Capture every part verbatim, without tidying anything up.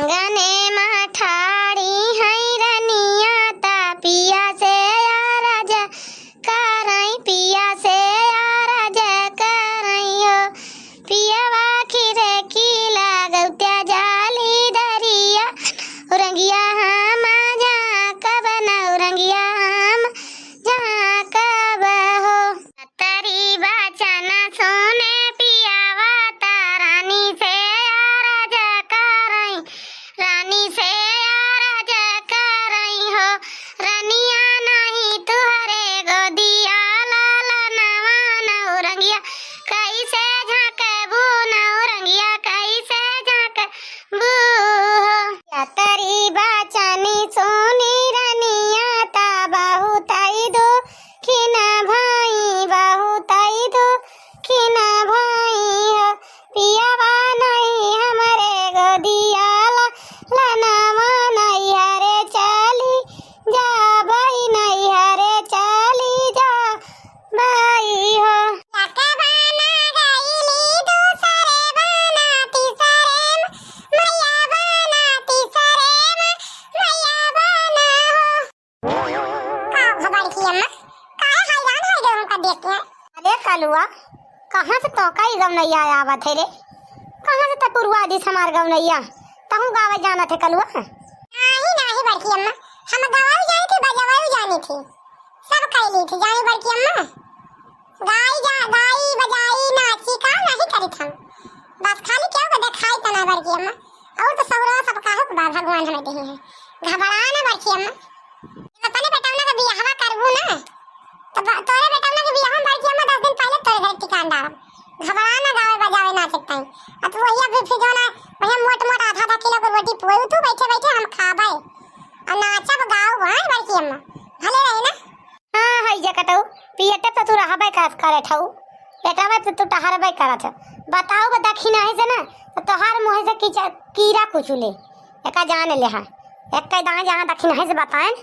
गने मा ठाड़ी है रनिया ता पिया से अरज करई, पिया से अरज करई हो। पियवा खिड़की लगौत्या जाली दरिया, नौरंगिया हम झाँकब, नौरंगिया हम झाँकब हो। तरी बचन सुने पियवा ता रानी से अरज करई, रानी से अरज करई हो। रनिया नहीं तुहरे गोदिया ललनवा नौरंगिया कैसे झाँकबू, नौरंगिया कैसे झाँकबू हो। या तरी बचन सुनी रनिया ता बहुत ही दुखिन भई, बहुत ही दुखिन भई हो। पियवा नहीं हमरे गोदिया ललनवा नैहरे चली जाबई, नैहरे चली जाबई हो। लकवा ना गईली दूसरे बना तीसरे म, मैया बना तीसरे म, मैया बना हो। का हो बड़की अम्मा, काहे हैरान हो गए हमका देख के? अरे कलुआ, कहाँ से तोका ई गवनैया आवत है रे? कहाँ से तपुरुआ दिस हमार गवनैया? तहूँ गावे जानत है कलुआ? नाही, नाही बड़की अम्मा, हम गवाऊ जानी थी, बजवाऊ जानी थी, सब कैली थी, जानी बड़की अम्मा। गाई जा, गाई, बजाई, नाची का नाही करित हम। बस खाली केहू के देखाई तना बड़की अम्मा। और तो सौरा सब काहे के बा भगवान हमें देहे हैं। घबरा ना बड़की अम्मा। जब अपने बेटौना के बियाहवा करबू ना, तो ब-, तोरे बेटौना के बियाह में बड़की अम्मा दस दिन पहले तोरे घर ठिकान डालब। घबरा ना गावे बजावे नाचे के टाइम। अब तू वही अभी फिर जो ना, वही मोट मोट आधा आधा किलो के रोटी पुआई, तू बैठे बैठे हम खाबे। और नाचब गाओ, हाँ बड़की अम्मा। भले रहे ना। हाँ, है जे कटऊ, पेटे पे तू रहबे का करत हऊ, पेटवे पे तू टहरबे करत ह। बताऊ बा दखिनही से ना, तो तोहार मुँह से कीचा-, कीड़ा कुचुले, एका जान ले हा। एक दाएँ जहाँ दखिनही से बताएन,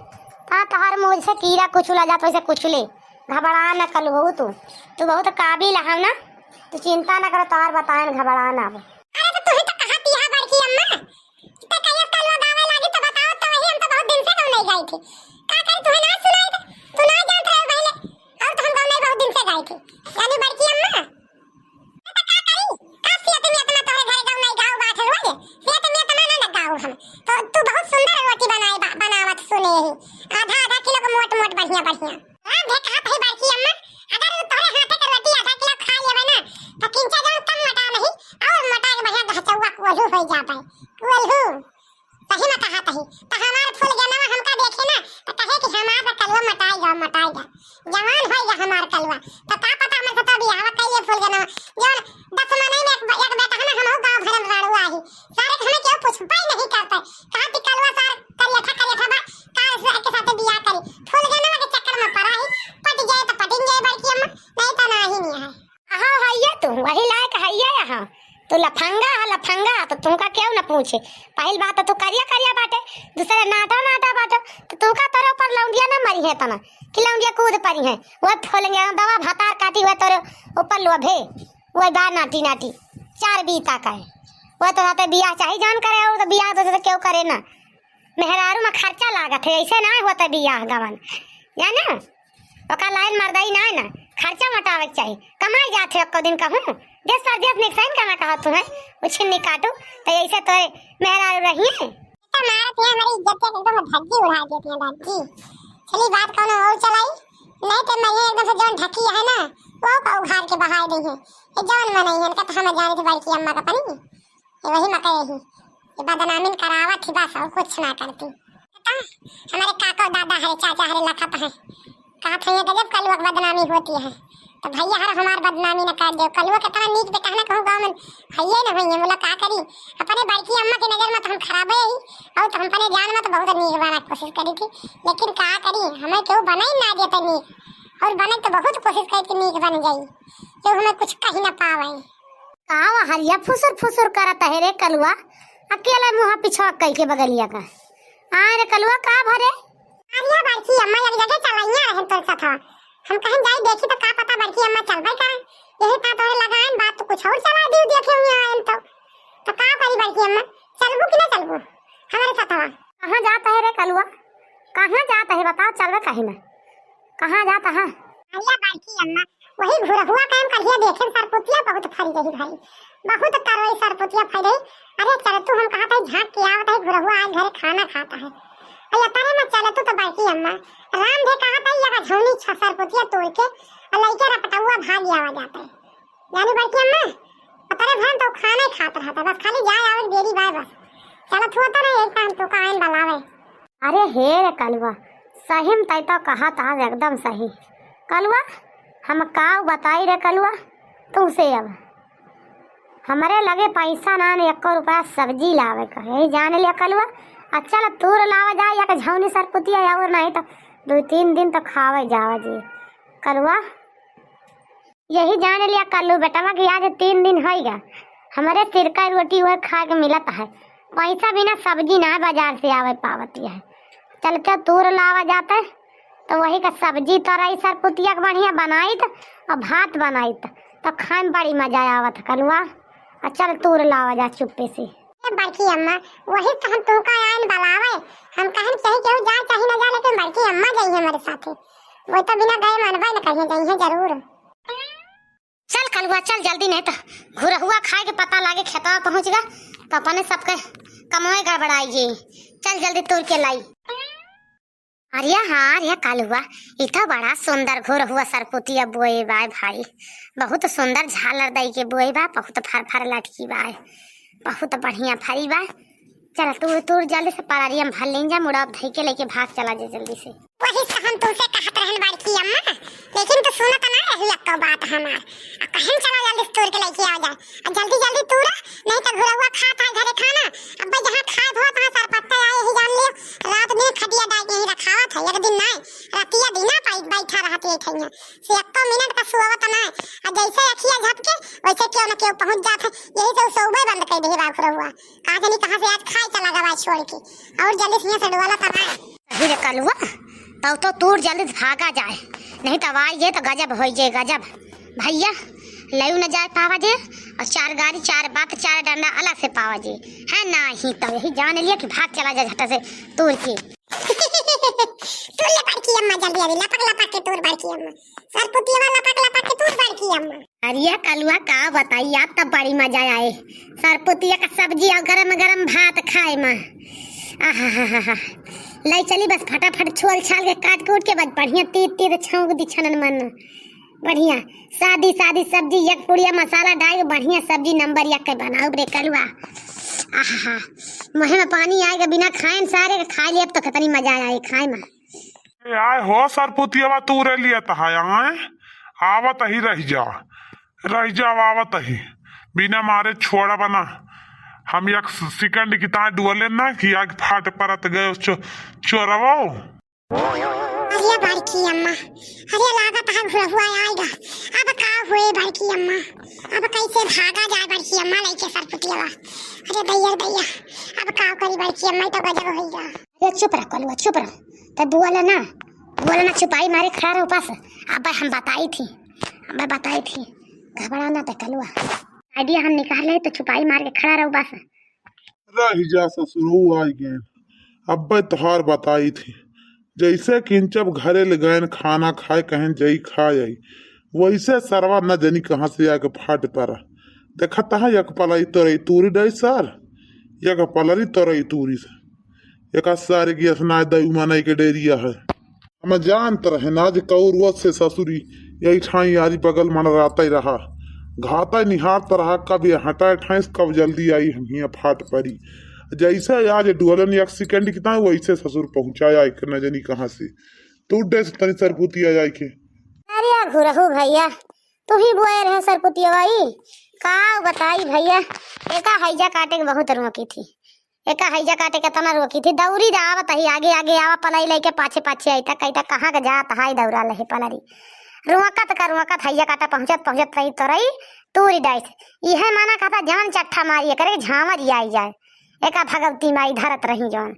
तहाँ तोहार मुँह से कीड़ा कुचुला जात, वैसे कुचुले। घबरा न कलुआ तू, तू बहुत काबिल हऊ ना, तू चिंता न करो, तोहार बताएन, घबरा न अब। अरे तो तू ही तो कहती है बड़की अम्मा, तो कहियो कलुआ गावे लागी तो बताओ तो वही, हम तो बहुत दिन से गवनई गाई थी। का करी, तुम्हें ना सुनाई थे, तू ना जानत रहे पहले। और तो हम गवनई बहुत दिन से गाई थी। यानी बड़की अम्मा, तो का करी? का सियत में इतना तोहरे घर गवनई गाऊ बात है रोज? सियत में इतना ना, ना गाऊ हम। तो तू बहुत सुंदर रोटी बनाए बा-, बनावत सुने ही। आधा आधा किलो के मोट मोट बढ़िया बढ़िया। हाँ, देख कहत है बड़की अम्मा, अगर तोहरे हाथे के रोटी आधा किलो खा लेवे ना, तो किंचा जौन कम मोटा नहीं, और मोटा के बढ़िया ढचौआ कोल्हू हो जाबे। कोल्हू। सही में कहत ही। तो हमार फूल गनवा हमका देखे ना, तो कहे कि हमार तो कलुआ मोटाई गा, मोटाई गा। जवान होई गा हमार कलुआ। तो का पता हमरे से तो बियाहवा कइले फूल गनवा। जौन दस मनई में एक, एक बेटा है ना, हमहू गाँव भर में राड़ुआ ही। सारे के हमें केहू पूछबे नहीं करते। कहा कि कलुआ सार करियठा, करियठा बा, का के साथे बियाह करी। फूल गनवा के चक्कर में पड़ा ही। पट जाए तो पटिन जाए बड़की अम्मा, नहीं तो नाही नहीं है। हाँ, हइया तू, वही लायक हइया यहाँ। तू लफंगा है, लफंगा, तो तुमका केहू न पूछे। पहिल बात तो तू करिया, करिया बाटे, दूसरे नाटा, नाटा बाटे, तो तुमका तोरे ऊपर लौंडिया न मरी है तना, कि लौंडिया कूद परी है। वह फूल गया दवा भातार काटी हुए तोरे ऊपर लोभे, वह बा नाटी, नाटी, चार बीता का है। वह तो रहते बियाह चाही जान करे, और तो बियाह तो, तो केहू करे ना। मेहरारू में खर्चा लागत है, ऐसे ना होता बियाह गवन, जाने? ओका लायक मर्दाई ना है ना, खर्चा मटावे के चाही। कमाई जात है एको दिन कहूँ, देश परदेश में एक साइन कमा कहा तू है, उछिन्नी काटू, तो ऐसे तो मेहरारू रही है। तो मारत है हमारी इज्जत के एकदम धज्जी उड़ा देती है दादी। चली बात कौनो और चलाई, नहीं तो मैं ये एकदम से जौन ढकी है ना, वो का उघार के बहाय देंगे। ये जौन मनई है, इनका तो हम जाने थे बड़की अम्मा का पनी। ये वही मकई ही। ये बदनामी करावत ही बस, और कुछ ना करती। तो हमारे काको दादा हरे चाचा हरे लखत है। कहत है, "ये गजब कलुआ के बदनामी होती है।" तो भैया हर हमार बदनामी न कर दे। कलुआ कितना नीक बेटा है ना, कहूँ गाँव में हइये न होइए। बोला, "का करी? अपने बड़की अम्मा की नजर में तो हम खराबे ही, और तो हम अपने जान में तो बहुत नीक बना के कोशिश करी थी, लेकिन का करी, हमें केहू बना ही ना देते नीक, और बने तो बहुत कोशिश करी थी नीक बन जाई, केहू हमें कुछ कही ना पावे।" का हरिया फुसुर फुसुर करत है रे कलुआ, अकेले मुँह पिछवा कई के बगलिया का। आ रे कलुआ, का भरे? अरे बड़की अम्मा, एक जगह चलैया रहन तोर साथ। हम कहें जाई देखी तो का पता बड़की अम्मा चलबे करे। यही था तोरे लगाएन बात तो कुछ और चला दी देखे हुए आएन तो। तो का करी बड़की अम्मा, चलबू कि ना चलबू हमरे साथवा? कहाँ जात है रे कलुआ? कहाँ जात है बताओ, चलबे कहीं ना। कहाँ जात है? अरे बड़की अम्मा, वही घुरहुआ काम करिए देखे सरपुतिया बहुत फरी रही भाई, बहुत तरवई सरपुतिया फरी रही। अरे चल तू, हम कहा था झाँक के आवत है, घुरहुआ आज घरे खाना खाता है। अरे अतरे में चल तू तो बड़की अम्मा, राम दे कहा था ये झौनी छ सरपुतिया तोड़ के और लइके रपटौआ भाग आवा जाता है। जानी बड़की अम्मा, पतरे भरन तो खाना ही खात रहता, बस खाली जाए आवे के देरी बाय बस। चलत हुआ तो नहीं, एक काम तो का आइन बलावे। अरे हे रे कलुआ, सही में तै तो कहत आज एकदम सही। कलुआ, हम का बताई रे कलुआ, तुमसे अब हमरे लगे पैसा ना ने एको रुपया सब्जी लावे का, यही जान लिया कलुआ। अच्छा ला तूर लावा जाए या के झौनी सरपुतिया और नहीं तो दो तीन दिन तो खावे जावा जी कलुआ। यही जान लिया कल्लू बेटवा कि आज तीन दिन होइगा, हमरे सिरका रोटी वह खाए के मिलत है। पैसा बिना सब्जी ना बाजार से आवे पावत है। चलते तूर लावा जाते तो वही का सब्जी तरई सरपुतिया के बढ़िया बनाइत और भात बनाइत तो खाए में बड़ी मजा आवत है कलुआ। और चल तूर लावा जा चुप्पे से। ए बड़की अम्मा, वही तो हम तुमका आइन बलावे। हम कहन चाहे केहू जाए चाहे ना जाए, लेकिन बड़की अम्मा जाई है हमारे साथे। वो तो बिना गए मनबे न कहीं जाई है जरूर। चल कलुआ चल जल्दी, नहीं तो घुरहुआ खाए के पता लागे खेतवा पहुँच गा तो अपने सबके कमवे गड़बड़ाई जाई। चल जल्दी तोड़ के लाई। अरे हाँ रे कलुआ, ई तो बड़ा सुंदर घुरहुआ सरपुतिया बोए बाय भाई, बहुत सुंदर झालर दई के बोए बा, बहुत फर फर लटकी बाय, बहुत बढ़िया फरी बा। चल तू तू जल्दी से पलारिया में भर लें जा, मुड़ा धई के लेके भाग चला जा जल्दी से। वही तो हम तुमसे कहत रहन बड़की अम्मा, लेकिन तू सुनत ना रही एको बात हमार। आ कहन चला जल्दी से तोड़ के लेके आ जाए। आ जल्दी जल्दी तूरा, नहीं तो घुरहुआ खात है घरे खाना। अब्बे जहाँ खाए भो तहाँ सरपत्ते आए ही जान लियो। रात दिन खटिया डाल के यहीं रखावत है, एक दिन नहीं, रतिया दिना पाई बैठा रहत है ठैया। से एको मिनट का सुआवत ना। आ जैसे अखिया झपके, वैसे केहू न केहू पहुँच जात है। यही से उ सोबे बंद कर दे बा घुरहुआ। कहाँ जानी कहाँ से आज खाए चला गवा छोड़ के। और जल्दी से यहाँ से डोला तना। अरे रे कलुआ, तब तो तूर जल्दी से भागा जाए, नहीं तो आवाज ये तो गजब होई जे गजब। भैया, लयू न जाए पावा जे, और चार गारी, चार बात, चार डंडा अलग से पावा जे, है ना? ही तो यही जान लिया कि भाग चला जा झट से तूर के। तूर ले बड़की अम्मा जल्दी, अभी लपक लपक के तूर बड़की अम्मा, सरपुतिया लपक लपक के तूर बड़की अम्मा। अरे कलुआ का बताई, आज तो बड़ी मजा आए। सरपुतिया का सब्जी और गरम गरम भात खाए में। आहा। ले चली बस फटाफट छोल छाल के काट कूट के बस बढ़िया तीत तीत छौंक दी छनन मन। बढ़िया सादी सादी सब्जी, एक पुड़िया मसाला डाल के बढ़िया सब्जी नंबर एक के बनाओ रे कलुआ। आहा, मुँह में पानी आएगा बिना खाए सारे के खा लिए, अब तो कितनी मजा आए खाए में। ए, आए हो सरपुतियवा, तू रे लिया तहाय, आए? आवत ही रह जा, रह जा, आवत ही, बिना मारे छोड़ा बना। हम एक सेकंड की ताए डुअले ना कि आग फाट परत गए चो-, चोरवो। अरे बड़की अम्मा, अरे लागत है घुरहुआ आएगा। अब का हुए बड़की अम्मा, अब कैसे भागा जाए बड़की अम्मा लेके सरपुतियवा? अरे दैया दैया, अब का करी बड़की अम्मा, तो गजब होइगा। अरे चुप रह कलुआ, चुप रह। तै बोले ना, बोले ना, चुपाई मारे खड़ा रह उपास। अब्बे हम बताई थी, अब्बे बताई थी, घबरा ना तै कलुआ। आइडिया हम निकाले तो चुपाई मार के खड़ा रह उपास। रह जा ससुरऊ आई गए, अब्बे तोहार बताई थी। जैसे किंचब घरे ले गए खाना खाए, कहें जई खा आई, वैसे सरवा न जनी कहाँ से आके फाट पड़ा। देखत है एक पलाई तोरई तूरी डाई सर, एक पलरी तोरई तूरी से। एका सारे की असनाय दई उमानाई के डेरिया है। हम जानत रहे ना जे कौरुआ से ससुरी यही ठाई यारी बगल मन रहता ही रहा। घाता निहारत रहा कब ये हटाए ठाई से कब जल्दी आई हम हियाँ फाट परी। जैसे आज डुअलन एक सेकंड की ताई वैसे ससुर पहुँचाया एक न जनी कहाँ से। तू डे से तनी सरपुतिया जाए के। अरे घुरहु भैया, तू ही बोए रहे सरपुतिया बाई। का बताई भैया, एका हैजा काटे के बहुत रोकी थी। एका हैजा काटे के तना रोकी थी, दौरी जा आवत ही, आगे आगे आवा पलाई लेके पाछे पाछे आई तक, कही तक कहाँ के जात हाय दौरा लहे पलरी। रोकत का रोकत हैजा काटा पहुँचत पहुँचत रही तोरई तूरी डाइस। इहे माना कहता जान चट्ठा मारी एकरे झांवर आई जाए। एका भगवती माई धरत रही जौन।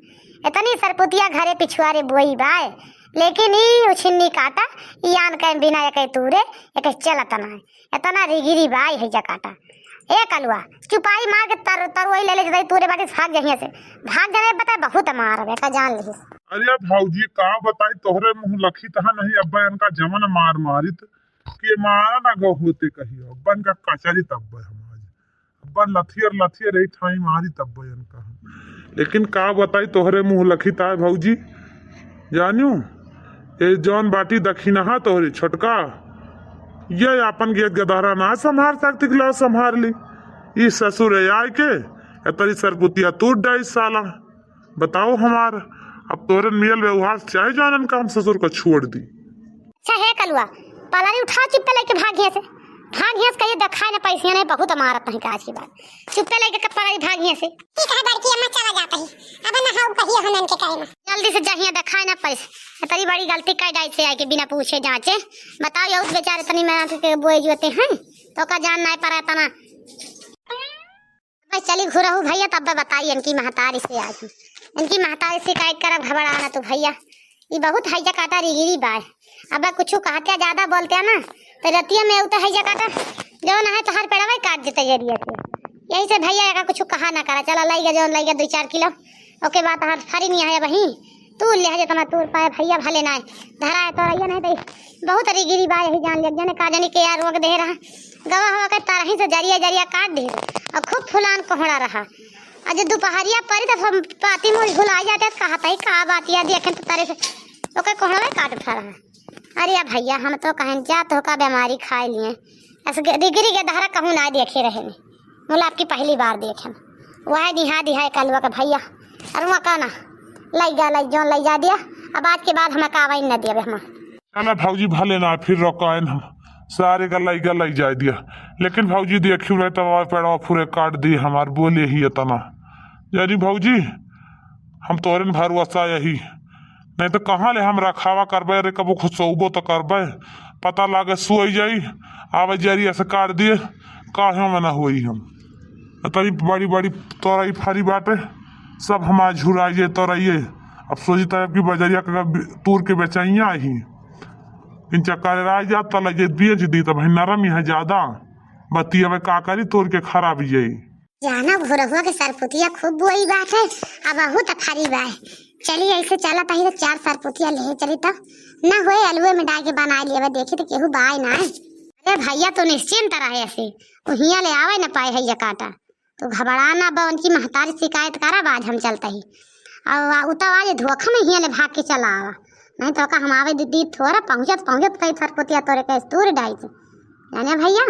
इतनी सरपुतिया घरे पिछुआरे बोई बाय, लेकिन ई उछिन्नी काटा, ई आन के बिना एके तूरे, एके चलत ना। इतना रिगिरी बाय हैजा काटा। ए कलुआ, चुपाई मार के तर-, तरुई ले ले जतई तूरे बाटी से भाग जहिया से। भाग जाने बताए बहुत मार बे का जान लिहिस। अरे भौजी का बताई तोहरे मुँह लखी तहा नहीं अब्बा इनका जमन मार मारित के मारा ना गो होते कहियो अब्बा इनका कचरी तब्बे हम आज। अब्बा लथियर लथियर रही ठाई मारी तब्बे इनका हम। लेकिन का बताई तोहरे मुँह लखी ता भौजी। जानियो, ए जौन बाटी दखिनहा तोहरी छोटका, ये आपन गेद गदहरा ना संभार सकती कि लाओ संभार ली। ई ससुर है आय के, ए तरी सरपुतिया तूर डाई साला। बताओ हमार, अब तोरन मियल व्यवहार चाहे जानन का हम ससुर को छोड़ दी। अच्छा हे कलुआ, पलारी उठा चुप्पे लेके भाग हियाँ से। भाग हियाँ से कहिए देखाए ना पैसिया नहीं, बहुत मारत नहीं काज की बात। चुप्पे लेके के पलारी भाग हियाँ से। ठीक है बड़की अम्मा, चला जाता ही। अब ना हो कहिए हम इनके कहे ना। जल्दी से जहिया देखाए ना पैस। इतनी बड़ी गलती कर डाई से आके बिना पूछे जांचे। बताओ, यहूद बेचारे इतनी मेहनत के बोए जुएते हैं, तो का जान ना पड़ा इतना। बस चली घुरहू भैया, तब बताई इनकी महतारी से आज। इनकी महतारी से शिकायत करब, घबरा ना तू भैया। ई बहुत हैजा काटा रिगिरी बाय। अब कुछ कहते ज्यादा बोलते हैं ना, तो रतिया में उतर हैजा काटा, जो ना है तो हर पेड़वा ही काट देते जरिया से। यही से भैया का कुछ कहा ना करा, चला लाई गया, जौन लाई गया दो चार किलो, ओके बाद हर फरी नहीं आया वही, तू ले जितना तूर पाए भैया भले ना है, धरा है तो रहिया नहीं तो बहुत रिगिरी बाय, यही जान लिया, जने का जानी के यार रोक दे रहा, गवा हवा के तरही से जरिया जरिया काट दे, और खूब फुलान कोहड़ा रहा। और जो दोपहरिया परी तब हम पाती मोल भुला जाते, तो कहत है का बात या देखें तो तारे से ओके कोहड़ा काट उठा रहा। अरे भैया, हम तो कहन जा तो का बीमारी खाए लिए, ऐसे ग-, डिग्री के धारा कहूँ ना देखे रहे ने, मुला आपकी पहली बार देखे। वह दिहा दिहा कलुआ के भैया, अरे वहाँ का ना, लई जा, लई जौन लई जा दिया, अब आज के बाद हमें कावाई न देवे हम। चला भौजी, भले ना फिर रोकायन हम, सारे का लई गा लई जाए दिया। लेकिन भौजी देखी रहे तब पेड़वा फूरे काट दी हमार, बोले ही इतना। यानी भौजी, हम तोरे न भरोसा यही, नहीं तो कहाँ ले हम रखावा करबे रे, कबो खुसौबो तो करबे, पता लागे सोई जाई, आवे जरिया से काट दिए, काहे में ना होई हम। तरी बड़ी बड़ी तोरई फरी बाटे, सब हमार झुराई जाए तोरइये। अब सोची तरफ की बजरिया का बि-, तूर के बेचैया ही। इन चक्कर राय जात तला जे बेच दी, तब है नरम ही है ज्यादा। बतिया में का करी, तोर के खराब ही जाई। जाना घुरहुआ के सरपुतिया खूब बोई बाटे, अब अहू त फरी बाय। चली ऐसे चला तही तो चार सरपुतिया ले चली, तब न होए अलुए में डाल के बना लिया, देखी तो केहू बाय ना। अरे भैया, तू निश्चिंत रहे ऐसे, उ हियाँ ले आवे न पाए है ये काटा। तू घबरा ना बा, उनकी महतारी शिकायत करब, आज हम चलता ही। अब उ तो आज धोखा में हियाँ ले भाग के चला आवा, नहीं तो का हम आवे दीदी थोड़ा पहुँचत पहुँचत कई सरपुतिया तोरे के तूर डाई थी। जाने भैया,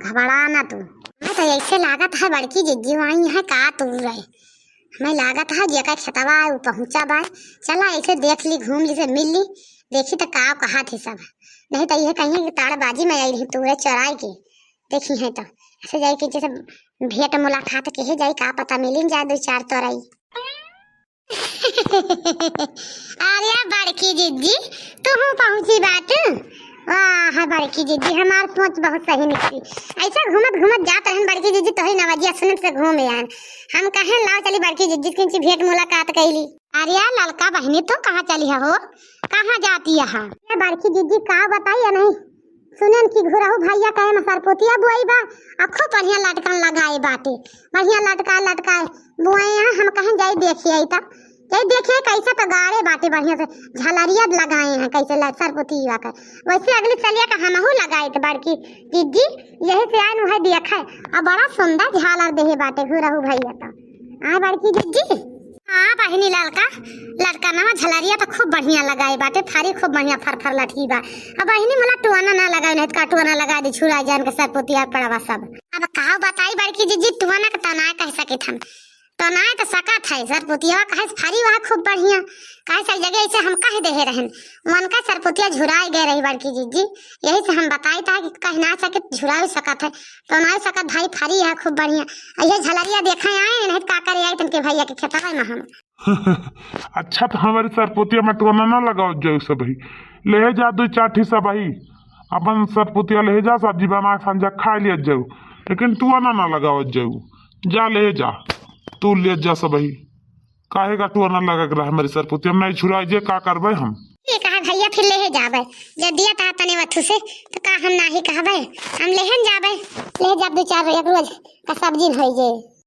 घबरा ना तू। मैं तो ऐसे लागत है बड़की जिज्जी वहीं है का तू रहे। हमें लागत है जेकर खेतवा है, उ पहुँचा बा। चला ऐसे देख ली, घूम ली, से मिल ली, देखी तो का कहा थी सब। नहीं तो ये कहीं कि ताड़बाजी में आई रही तूरे चोराई के। देखी है तो ऐसे जाई कि जैसे भेंट मुलाकात के है जाई, का पता मिलिन जाए दो चार तोरई। अरे बड़की जिज्जी, तू हूँ पहुँची बात। वाह बड़की जिज्जी, हमार सोच बहुत सही निकली। ऐसा घूमत घूमत जात रहन बड़की जिज्जी, तोही नवजिया सुनत से घूम आन। हम कहें लाओ चली बड़की जिज्जी से किंची भेंट मुलाकात कैली। अरे ललका बहिनी, तू कहाँ चली हो? कहाँ जाती है? ये बड़की जिज्जी का बताई या नहीं? सुनेन कि घुरहु भैया कहे में सरपुतिया बोई बा, आ खूब बढ़िया लटकन लगाए बाटे, बढ़िया लटकाए लटकाए बोए हैं। हम कहें जाई देखिए आई तब, जाई देखिए कैसे तो गाड़े बाटे बढ़िया से, झलरिया लगाए हैं कैसे ल-, सरपुतिया का। वैसे अगली चलिया का हमहू लगाए थे बड़की जिज्जी, यही से आए वही देखे, और बड़ा सुंदर झालर देहे बाटे घुरहु भैया तो। आए बड़की जिज्जी। हाँ बहिनी ललका, लटकनवा झलरिया तो खूब बढ़िया लगाए बाटे, फरी खूब बढ़िया फर फर लटकी बा। अब बहिनी मोला टोना ना लगाए, नहीं तो का टोना लगा दी, छुड़ा जान के सरपुतिया पड़वा सब। अब का बताई बड़की जिज्जी, टोना के तो ना कह सकित हम, तो ना तो सकत है सरपुतिया कहे फरी वह खूब बढ़िया, कहे से जगह ऐसे हम कह देहे रहन, मन का सरपुतिया झुराए गए रही बड़की जिज्जी, यही से हम बताई था कि कह ना सकित, झुरा भी सकत है, तो ना सकत भाई फरी है खूब बढ़िया। ये झलरिया देखे आए, नहीं तो का करे आए तनके भैया के खेतवा में हम। अच्छा, तो हमारी सरपुतिया में टोना ना लगाओ जाऊ सब ही, ले जा दो चार ठी सब ही, अपन सरपुतिया ले जा, सब्जी बना के संझा खा लिया जाऊ, लेकिन टोना ना लगाओ जाऊ, जा ले जा, तू ले जा सब ही। काहे का टोना लगा के रहा हमारी सरपुतिया में, नहीं छुड़ाई जे का करबे हम। ये कहा भैया फिर लेहे जाबे, जब दिया था तने वथु से, तो का हम नाही कहबे, हम लेहन जाबे, लेहे जाब दो चार एक रोज का सब्जी न होई जे।